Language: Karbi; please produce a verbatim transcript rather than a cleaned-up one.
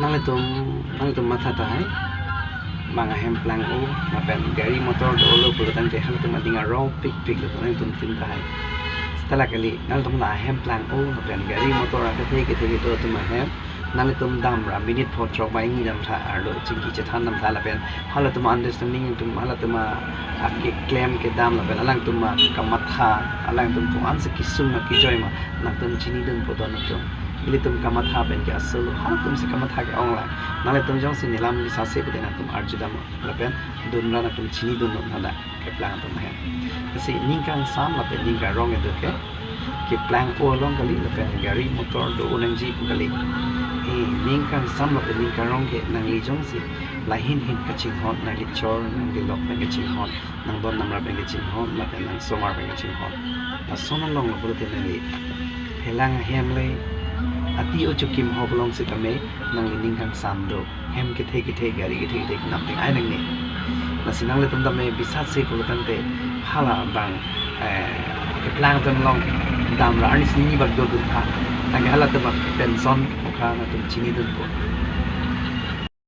Nanglitum, nanglitum matha tahai. Bang ahem plang-o, lapen gari motor dolo pulo tangte halatum ading arong pikpik lo, nanglitum tin tahai. Seta la kali, nanglitum la ahem plang-o, lapen gari motor akethe kethe do atum ahem. Nanglitum damra minute pho throk bai ni damtha, arlo chingki chethan damtha lapen halatum understanding atum, halatum akeklem kedam lapen alangtum akamatha, alangtum ko-an si kesung ma kejoi ma nangtum chinidunpo don atum. Ilitum kamatha pen ke asolo, halatum si kamatha ke-ong lang. Nanglitum jongsi nelam bisase pute nangtum arjudam lapen dunra nangtum chinidun non hadak keplang atum ahem. Lasi ning kangsam lapen ning karong kedo ke, keplang-o along kali lapen gari motor do-o nangji pu kali. Eh, ning kangsam lapen ning karong ke nangli jongsi lahin hin kachinghon, nangli chor nangli lok pen kachinghon, nangdon namra pen kachinghon, lapen nangsomar pen kachinghon. Lason along lo pulote nangli phelang ahem le ati ochukim hop along sitame nangli ning kangsam do. Hem kethe kethe, gari kethe kethe kenam ting ai nangne. Lasi nanglitum tame bisase pulo tangte hala bang, eh, keplang atum along damra arni sini bak dodun tha. Tangke halatum tension oka nangtum chinidunpo.